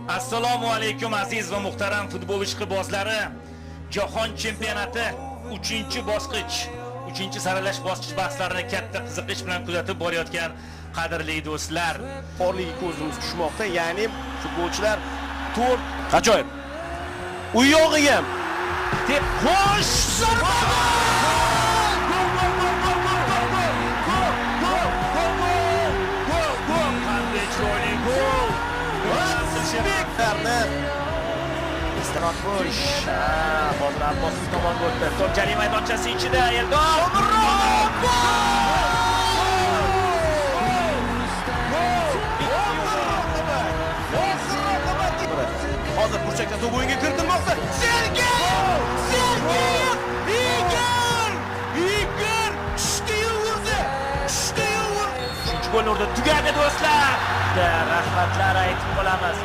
Assalomu alaykum, aziz va muhtaram futbol ishqibozlari. Jahon chempionati 3-bosqich, 3-saralash bosqich bahslarini katta qiziqish bilan kuzatib borayotgan qadrli do'stlar. Borligi ko'zimiz tushmoqda, ya'ni futbolchilar to'rt ajoyib. U yog'iga Tep xo'sh zarba! Gol, gol, gol, gol, gol, gol, gol! Gol, gol, gol, gol! Gol, gol! Qanday chiroyli gol! Speklarni Istirotmush. Hozir Abbosov tomonga o'tdi. To'p jarima maydonchasi ichida Eldor. Gol! Gol! Oxir oqibat. Hozir burchakdan to'p o'yinga kiritilmoqda. Sergey! Sergeyev! Igor! Igor! Tushdi-yu urdi! Tushdi-yu urdi! Uchinchi gol urdi. Tugadi, do'stlar. Rahmatlar aytib qolamiz.